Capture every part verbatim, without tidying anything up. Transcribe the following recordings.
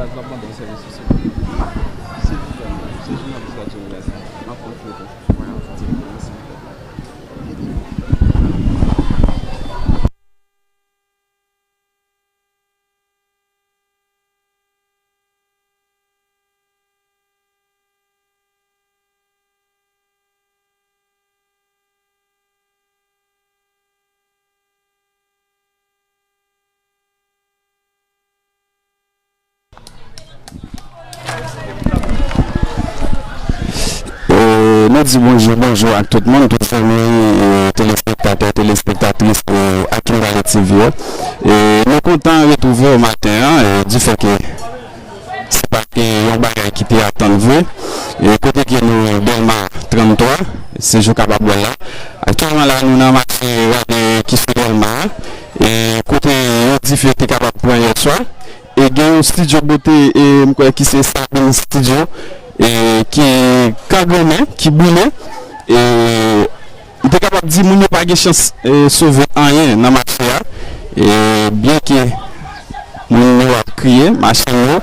Baz, m ap mande yon sèvis, silvouplè. Silvouplè, se jounalis Radyo Mega sa. M ap pran foto. Mwen ap fè ti pran, silvouplè. E, nou di bonjou, bonjou ak tout moun, tout zanmi, e, telespektatè, telespektatris, e, Akim Vale T V yo. E, nou kontan retwouve w maten an, e, difè ke se pa te yon bagay ki te atann vre. E, kote ke nou, Dèlma tranntwa, se jou kapab wè la. Aktyèlman la, nou nan mache Rade ki sou Dèlma a. E, kote yon dife te kapab pran yè swa. E gen yon estidyo bote, e, m kwè ki se Sabine Studio, e, ki kangrennen, ki boule. E, m te kapab di moun yo pa gen chans, e, sove anyen nan mache a. E, byen ke moun yo ap kriye, machann yo,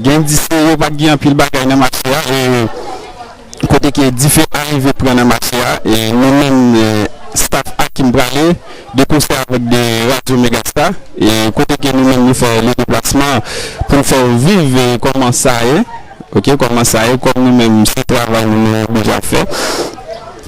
gen di se yo pa t gen anpil bagay nan mache a. E, kote ke dife a rive pran nan mache a, e nou menm, e, staff Akim prale de konsè avèk de Radyo Megastar, e kote ke nou menm nou fè le deplasman pou n fè w viv, e, kòman sa ye, oke, kòman sa ye, kòm nou menm se travay nou, nou oblije ap fè.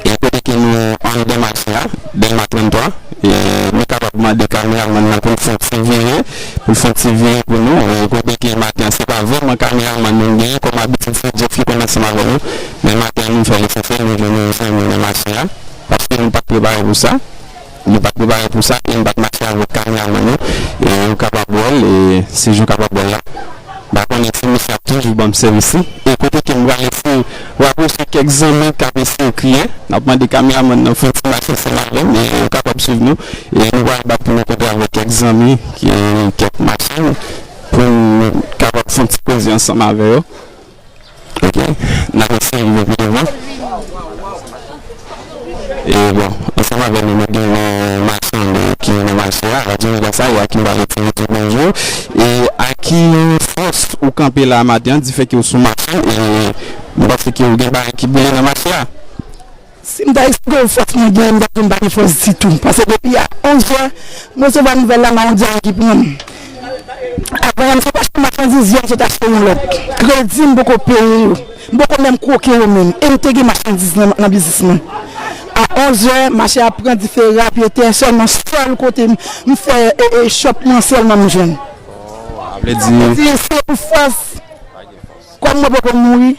E kote ke nou anndan mache a, Dèlma tranntwa, e nou kapab mande kameramann nan pou l fè yon ti vire, pou l fè yon ti vire pou nou. E kote ke maten an, se pa vrèman kameramann nou genyen, kòm abitid, se Jeff ki konn ansanm avè nou. Men maten an, nou fè lesansyèl, nou jwenn yon zanmi nan mache a, paske nou pa t prepare pou sa. Nou pa t prepare pou sa, e nou pa t mache avèk kameramann nou. E nou kapab wè l, e se jou kapab wè l la. M pa konnen si misye ap toujou ban m sèvis li. E kote ke m pral eseye rapwoche kèk zanmi k ap eseye kriye. N ap mande kameramann nan fè yon ti mache ansanm avè m, e yo kapab swiv nou. E nou pral bat pou nou kontre avèk kèk zanmi, ki, kèk machann, pou n kapab fè yon ti koze ansanm avè yo. Oke, n ap eseye rive pi devan. E bon, ansanm avè nou, nou gen yon machann ki nan mache a, Radyo Mega sa, e a ki m pral retire tout bonjou. E a ki fòs ou kanpe la maten an, difè ke ou sou machann, e m panse ke ou gen bagay ki boule nan mache a. Si m ta eksplike w fòs mwen genyen, m ta di w m pa gen fòs ditou. Paske depi a onz è, m resevwa nouvèl la, maladi a ki pran m. Avan yè, m sot achte machandiz, yè m sot achte yon lòt. Kredi, m poko peye yo. M poko menm kwoke yo menm. E m te gen machandiz nan, nan biznis mwen. A onz è, mache a pran dife, rapyetè, sèlman sèl kote m, m fè, e, e, shop mwen sèlman m jwenn. Sa vle di, se pou fòs. Kòm mwen poko mouri,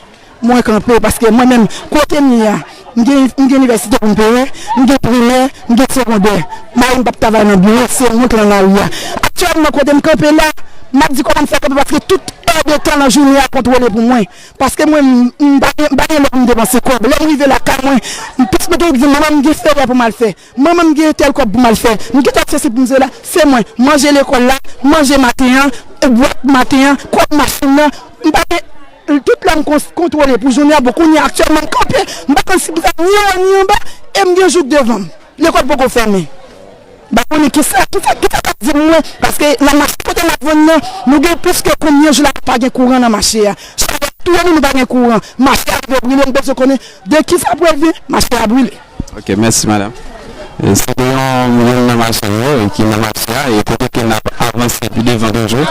mwen kanpe, paske mwen menm, kote m ye a, m gen, m gen inivèsite pou m peye, m gen primè, m gen segondè. Mari m p ap travay nan biwo, se mwen k nan lari a. Aktyèlman, kote m kanpe la, m ap di kòman m fè kanpe, paske tout è de tan nan jounen an kontwole pou mwen. Paske mwen, m, m pa gen, m pa gen lè pou m depanse kòb. Lè m rive lakay mwen, m plis mwen toujou di, "Manman, m gen feyè pou m al fè. Manman, m gen tèl kòb pou m al fè. M gen tèl sesi pou m fè la." Se mwen. Manje lekòl la, manje maten an, bwat maten an, kòb machin nan. M pa gen Tout lè m kon-, kontwole pou jounen an, bon, kounye a aktyèlman m kanpe, m pa konn si pou fè ni anwo ni anba, e m gen jouk devan m. Lekòl poko fèmen. M pa konnen kisa, kisa, kisa k ap di m mwen, paske nan mache kote m ap vann nan, nou gen plis ke konbyen jou la pa gen kouran nan mache a. Chalè touye nou, nou pa gen kouran. Mache a rive brile, m bezwen konnen de kisa pwovin mache a brile. Ok, mèsi, madanm. E, se te yon, youn nan machann yo, e, ki nan mache a, e kote ke n ap avanse pi devan toujou,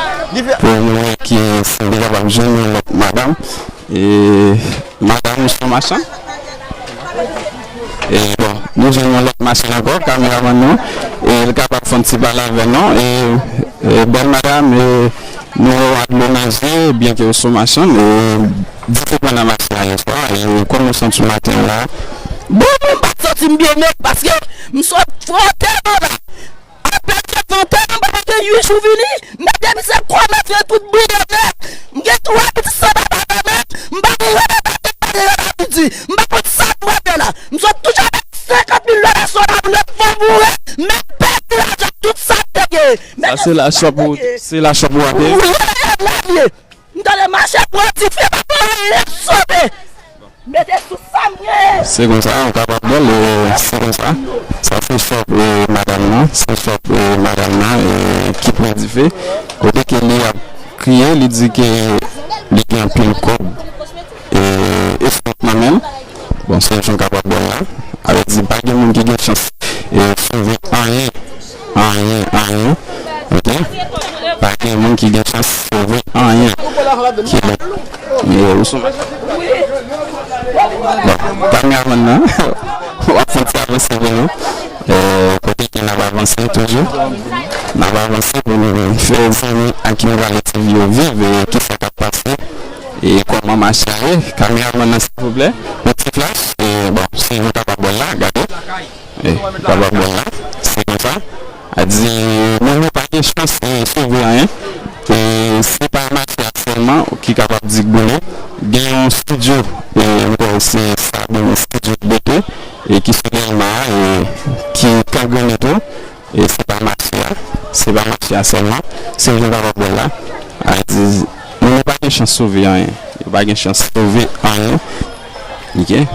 pou nou wè ki si nou te kapab jwenn yon lòt madanm. E, madanm, ou se yon machann? E, bon, nou jwenn yon lòt machann ankò, kameramann nou, e, li kapab fè yon ti pale avè nou. E, e, bèl madanm, e, nou wè w ak dlo nan je, byen ke w se yon machann, e, dife pran nan mache a yè swa, e, kòman w santi w maten an la? Bon, mwen pa t santi m byen nèt, paske m sot fwote anba. Apèn se vennde, m pa gen uit jou vini, m mete misye kòmanse tout briye nèt. M gen twa piti san papa nan men, m pa gen yon papa tèt, pa gen yon papa piti. M pa konn sa pou m fè la. M sot touche avèk senkant mil dola sou la pou nèt fon boure, men pèdi lajan tout sa m te gen. Sa se la shop ou, se la shop ou ape? Wi, la m ye. M tande mache pran dife, pa fè anyen, sove. Mete sou sa m gen. Se konsa, ou kapab wè l, e, se konsa. Sa se shop, e, madanm nan, se shop, e, madanm nan, e, ki pran dife. Kote ke li ap kriye, li di ke anpil kòb, e, e sòt nan men l. Bon, se jan w kapab wè l la. Sa vle di, pa gen moun ki gen chans, e, sove anyen, anyen, anyen. Oke? Pa gen moun ki gen chans sove anyen. Ki bon. E, ou sou machin. Bon, kameraman nan, w ap fè ti avanse pou nou. E, kote ke n ap avanse toujou. N ap avanse pou nou fè zanmi ak Mibalè T V yo viv, e, kisa k ap pase. E kòman mache a ye? Kameraman nan, silvouplè. Yon ti flash. E, bon, si nou kapab wè l la, gade. E, kapab wè l la. Se konsa. A di, moun yo pa gen chans, e, sove anyen. E, se pa mache a sèlman ki kapab di k boule. Gen yon estidyo, e, m kwè se Sabin Estidyo Bote, e, ki sou Dèlma, e, ki kangrennen tou. E se pa mache a, se pa mache a sèlman, se jan w kapab wè l la. A di, moun yo pa gen chans sove anyen. Yo pa gen chans sove anyen. Oke?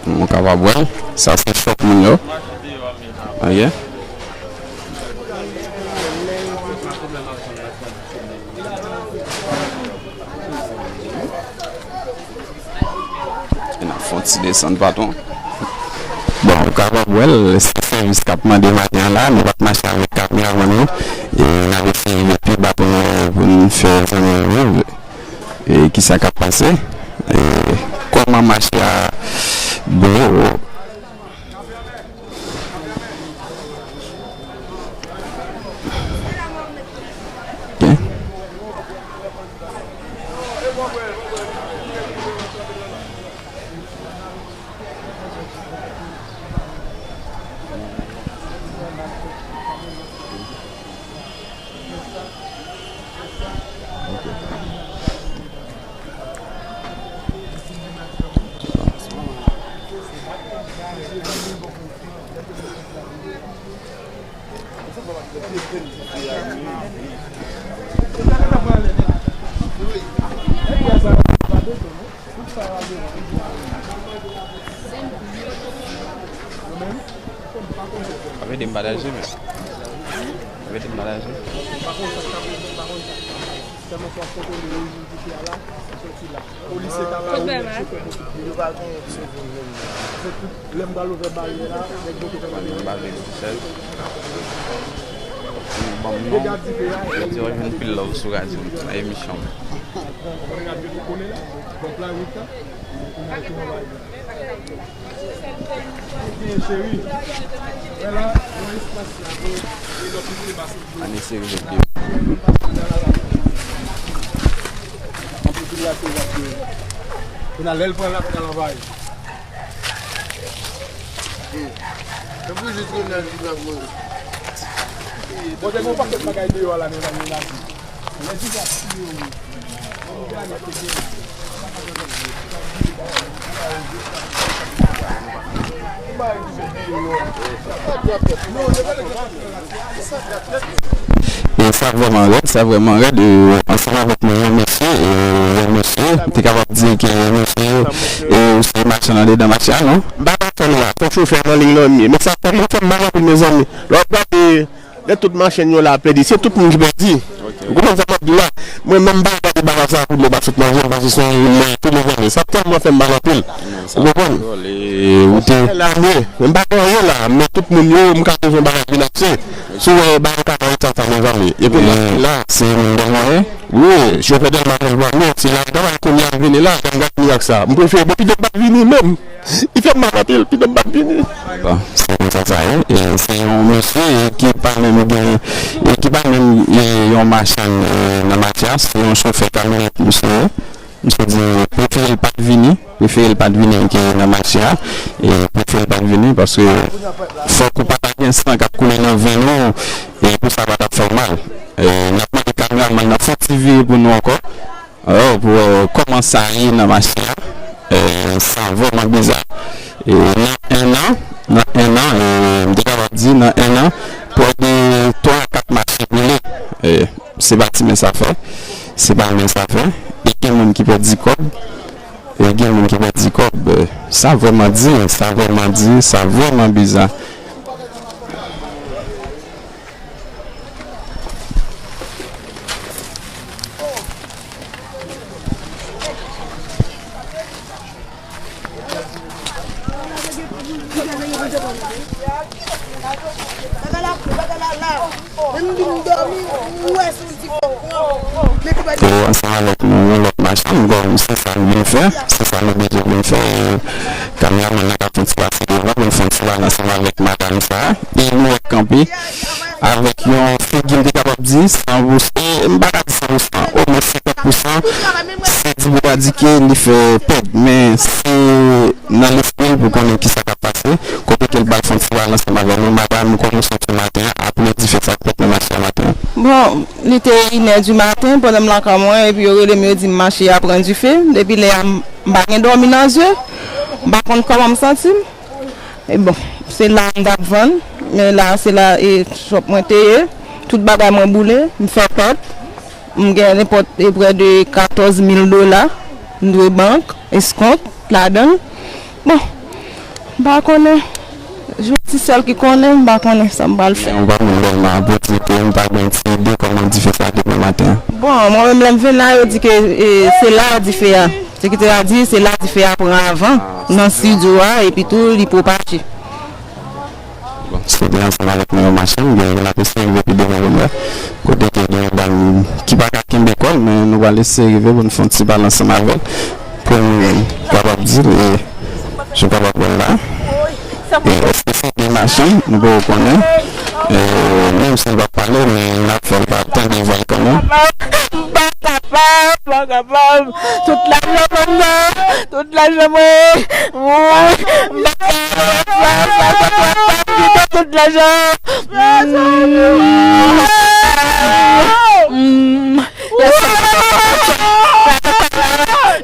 Moun kapab wè l. Sa se chòk moun yo. Oke? E n ap fè yon ti desann, patwon. Bon, ou kapab wè l, se sèvis k ap mande maten an la, nou pa t mache avèk kameramann nou, e n ap eseye rive pi ba pou nou, pou n fè zanmi yo viv, e kisa k ap pase, e kòman mache a boule. Ap ede m pataje, men. Ap ede m pataje. Kout bèl, man. Yo pa gen eksplozyon menm. Lè m pral ouvè baryè la, nèg bloke fè m. Mwen m pa vle di sèl. Ban m non. Yo di yo jwenn pil love sou radyo m, nan emisyon m. Bon, plan huit la. Byen, cheri. Wè la, yon espas la, pou, pou lòt moun te pase. Ane seri vennde. Anpil la se wap yo. Kounye a, lè l pran la, kounye a l anvayi. Bon, te gen yon pakèt bagay deyò a la, mezanmi, la di. Lè di sa, si yo, wi. E sa vrèman rèd, sa vrèman rèd. E, ansanm avèk mwen, yon mesye, e, yon mesye, m te kapab di ke mesye, e, ou se machann andedan mache a, non? M pa ka fè l la, fòk chofè nan liy nan m ye. Men sa tèlman fè m mal anpil, mezanmi. Lè w ap gade, lè tout machann yo la ap pèdi, se tout moun ki pèdi. Ou konprann sa m ap di w la? Mwen menm, m pa gade bagay sa pou dlo pa sot nan je m, paske se yon moun mwen tou, mezanmi. Sa tèlman fè m mal anpil. Ou konprann? Ou te fè lame, men m pa gen anyen la, men tout moun yo, m ka bezwen bagay vin achte. Si w wè bagay ka nan eta sa, mezanmi. Epi la, la, se moun dènye. Wi, chofè Dèlma Dèlma, non, se la travay kounye a m vini la, m gad mirak sa. M prefere, bon, pitit m pa t vini menm. Li fè m mal anpil, pitit m pa t vini. Bon, se konsa sa ye. E se yon mesye, e, ki pa menm gen, e ki pa menm, e, yon machann, e, nan mache a, se yon chofè kamyonèt misye ye. Misye di, prefere l pa t vini, prefere l pa t vini ke nan mache a, e prefere l pa t vini paske fòk ou pa ta gen san k ap koule nan venn ou, e pou sa pa t ap fè w mal. E, n ap mande kameramann nan fè yon ti vire pou nou ankò. Alò, pou, e, kòman sa ye nan mache a, e, sa vrèman biza. E, nan en an, nan en an, e, m te kapab di nan en an, prè de twa a kat mache boule. E, se pa ti mens afè, se pa mens afè. E gen moun ki pèdi kòb, e gen moun ki pèdi kòb. E, sa vrèman di, sa vrèman di, sa vrèman biza. Yo ansanm avèk nou, yon lòt machann, bon, se sa nou vin fè, se sa nou bezwen vin fè. E, kameramann nan ka fè yon ti pase devan pou n fè yon ti pale ansanm avèk madanm sa a. E nou wè kanpe avèk yon figi, m te kapab di san pou san, e m pa ka di san pou san, omwen senkant pou san, se di pou pa di ke li fè pèd, men se nan lespri l pou konnen kisa k ap pase, kote ke l pral fè yon ti pale ansanm avè nou. Madanm, kòman w santi w maten an, apre dife sa k fèt nan mache a maten an? Bon, li te inè di maten, pandan m lakay mwen, epi yo rele m, yo di m mache a pran dife. Depi lè a, m, m pa gen dòmi nan zye, m pa konn kòman m santi m. E bon, se la m t ap vann, men la, se la e chòp mwen te ye. Tout bagay mwen boule, m fè pèt. M gen nenpòt e prè de katòz mil dola m dwe bank, eskont ladan l. Bon, m pa konnen. Jodi sèl ki konnen, m pa konnen sa m pral fè. Yon pa moun bèlman ap di ke m pa gen ti ide kòman dife sa demen maten an. Bon, mwen menm lè m vin la, yo di ke e, se la dife a. Se ki te a di, se la dife a pran avan nan estidyo a, epi tou li pwopaje. Bon, se te ansanm avèk nou yon machann, gen yon lapis ki rive pi devan pou n wè. Kote ke gen yon dam ki pa ka kenbe kò l, men nou pral eseye rive pou n fè yon ti pale ansanm avè l, pou n kapab di l, e, jan w kapab wè l la. E, èske se de machann, nou poko konnen. E, menm si l p ap pale, men n ap fè l pa tande vwa l kanmenm. M pa kapab, m pa kapab. Tout lajan mwen nan, tout lajan mwen. Woy, m pa kapab, m pa kapab, m pa kapab, m pèdi tout lajan. Mm.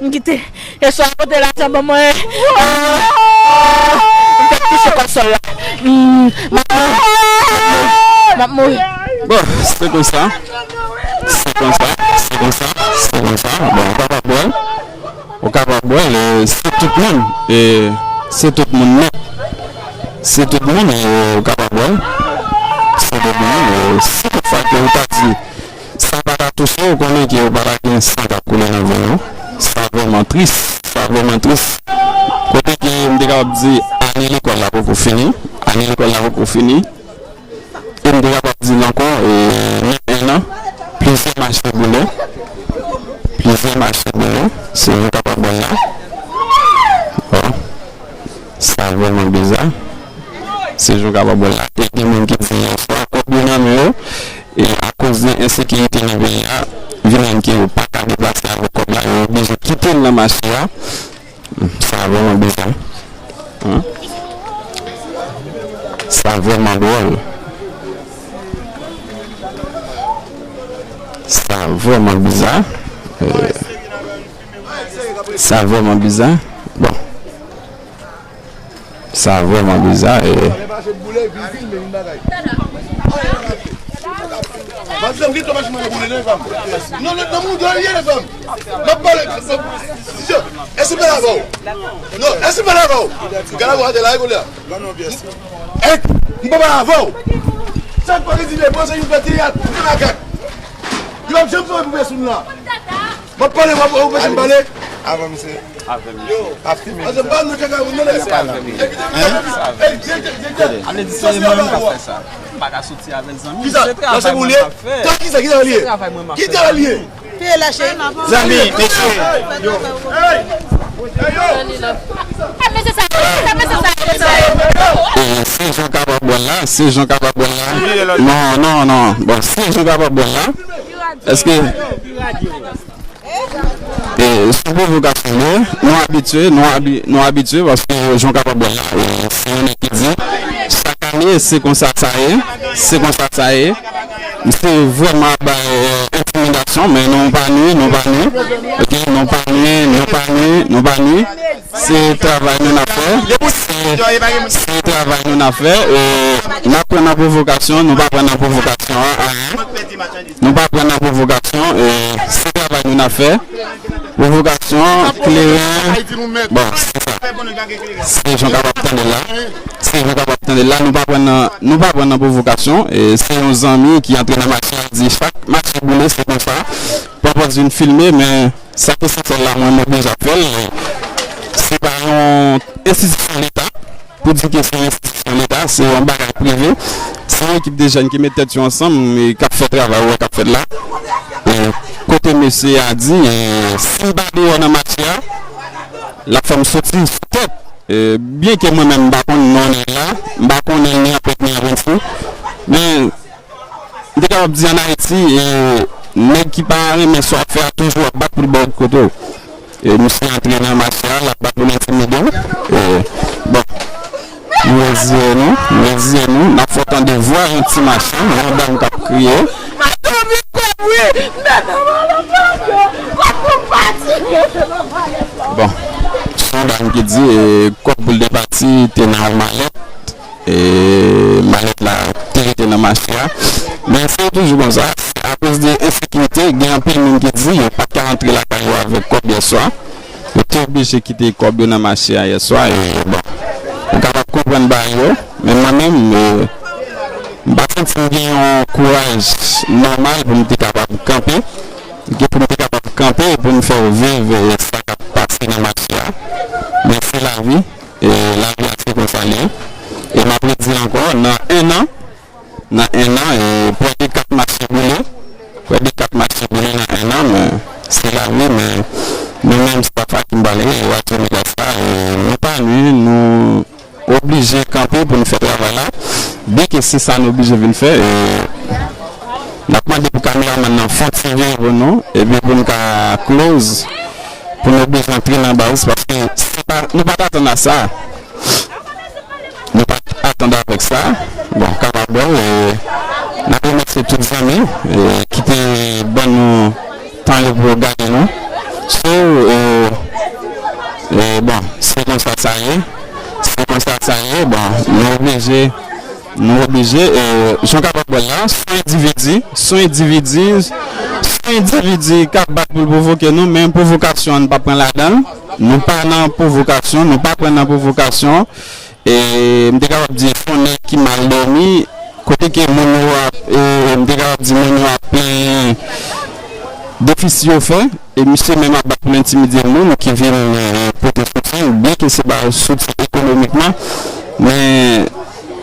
M kite. Keswa pote lajan ban mwen. Ah, m fèk touche konsòl la. Mm, m ap mouri. M ap mouri. Bon, se konsa. Se konsa. Se konsa. Se konsa. Bon, ou kapab wè l. Ou kapab wè l, e, se tout moun. E, se tout moun nèt. Se tout moun, e, ou kapab wè l. Se tout moun, e, si tout sa ke ou ta di, sa pa ta touche w, konnen ke w pa ta gen san k ap koule nan venn ou. Sa vrèman tris, sa vrèman tris. Kote ke m te kapab di ane lekòl la poko fini, ane lekòl la poko fini. E m te kapab di l ankò, e, nan en an, plizyè mache boule, plizyè mache boule, se nou kapab wè l la. Bon. Sa vrèman biza. Se jan w kapab wè l la. E gen moun ki di yè swa, kòb yo nan men yo. E akoz de ensekirite nan peyi a, vin rann ke yo pa ka deplase avèk kòb la, yo oblije kite l nan mache a. Sa vrèman biza. Hein? Sa vrèman dwòl. Sa vrèman biza. Euh, sa vrèman biza. Bon. Sa vrèman biza, e. Madanm, gen twa machin mwen boule, non, fanm. Non, non, non, moun dwe ye, fanm. M ap pale, èske m pale avè w? Non, èske m pale avè w? Gade, w a de la, kounye a. Èk, m pa pale avè w. Chak fwa ke di le bon, se yon fè teyat, yon makak. Li p ap janm fè pou pèsonn la. M ap pale, w ap, w ap anpeche m pale. Avan misye. Avè misye. Avè misye. Avè misye. Ale di se li menm k ap fè sa. M pa ka soti avè l, zanmi. Kisa? Se travay mwen m ap fè. Kisa? Ki travay li ye? Se travay mwen m ap fè. Ki travay li ye? Zanmi, mesye. Yo. Hey! Hey, yo! E, se jan kapab wè l la, se jan kapab wè l la. Non, non, non. Bon, se jan kapab wè l la. Èske E, sou pwovokasyon nou, nou abitye, nou abi-, nou abitye, paske jan w kapab wè la, e, se yon nèg ki di, chak ane, se konsa sa ye, se konsa sa ye. Se vrèman ap bay, e, entimidasyon, men nou pa nwi, nou pa nwi. Ok, nou pa nwi, nou pa nwi, nou pa nwi. Se travay nou n ap fè. Se, se travay nou n ap fè. E, n ap pran nan pwovokasyon, nou pa pran nan pwovokasyon an, ayen. Nou pa pran nan pwovokasyon, e, se travay nou n ap fè. Pwovokasyon, kleren, bon, se sa. Se jan w kapab tande la. Se jan w kapab tande la. Nou pa pran nan, nou pa pran nan pwovokasyon. E, se yon zanmi ki antre nan mache a, di chak mache boule, se konsa. Pa pòs vin filme, men sa k esansyèl la, mwen, mwen deja fè l. Se pa yon enstitisyon Leta. Pou di di ke se yon enstitisyon Leta, se yon bagay prive. Se yon ekip de jèn ki met tèt yo ansanm e k ap fè travay ou wè k ap fèt la. E kote mesye a di, e, si m pa deyò nan mache a, l ap fè m soti sou tèt. E, byen ke mwen menm m pa konn non nèg la, m pa konnen l ni an Pèt ni an Pwenti, men m te kapab di ann Ayiti, e, nèg ki pa renmen sa w ap fè a toujou ap bat pou l ba w kote w. E, misye antre nan mache a, l ap bat pou l entimide w. E, bon, nou reziye nou, nou reziye nou, n ap fè w tande vwa yon ti machann, yon dam k ap kriye. Bon, se yon dam ki di, e, kòb pou l te pati te nan yon malèt. E, malèt la te rete nan mache a. Men se toujou konsa, se akoz de ensekirite, gen anpil moun ki di yo pa t ka rantre lakay yo avèk kòb yèswa. Yo te oblije kite kòb yo nan mache a yèswa. E, bon, ou kapab konprann bagay yo, men mwen menm, e, m pa santi m gen yon kouraj nòmal pou m te kapab kanpe, gen pou m te kapab kanpe e pou m fè w viv, e, sa k ap pase nan mache a. Men se lavi. E, lavi a se konsa l ye. E m ap redi ankò, nan en an, nan en an, e, prè de kat mache boule, prè de kat mache boule nan en an, men se lavi, men nou menm, staff Akim Bale, e, Radio Mega Star, e, nou pa nwi, nou oblije kanpe pou nou fè travay la, byen ke se sa nou oblije vin fè, e, n ap mande pou kameramann nan fè yon ti vire pou nou, epi pou n ka close, pou nou oblije antre nan baz, paske se pa, nou pa t atann a sa. Nou pa t atann avèk sa. Bon, kapab wè, e, n ap remèsye tout zanmi, e, ki te ban nou tan yo pou yo gade nou. So, e, e, bon, se konsa sa ye. Se konsa sa ye. Bon, nou oblije, nou oblije, e, jan w kapab wè la, se yon endividi, se yon endividi, se yon endividi k ap bat pou l pwovoke nou, men pwovokasyon an, nou pa pran ladan l. Nou pa nan pwovokasyon, nou pa pran nan pwovokasyon. E, m te kapab di, se yon nèg ki mal dòmi, kote ke moun yo ap, e, m te kapab di, moun yo ap plenyen defisi yo fè, e misye menm ap bat pou l entimide moun ki vin, e, pote soutyen, byen ke se pa soutyen ekonomikman, men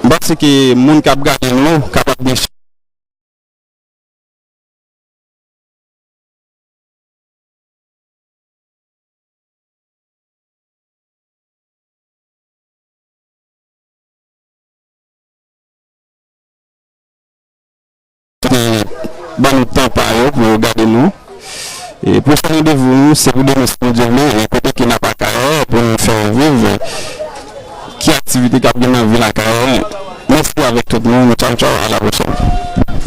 m panse ke moun k ap gade nou kapab gen ban nou tan pa yo pou yo gade nou. E pwochen randevou nou, se pou demen, si Bondye vle, e kote ke n ap akayè pou nou fè viv ki aktivite k ap gen nan vil Akayè. Mèsi avèk tout moun. Tchaw, tchaw, a la pwochèn.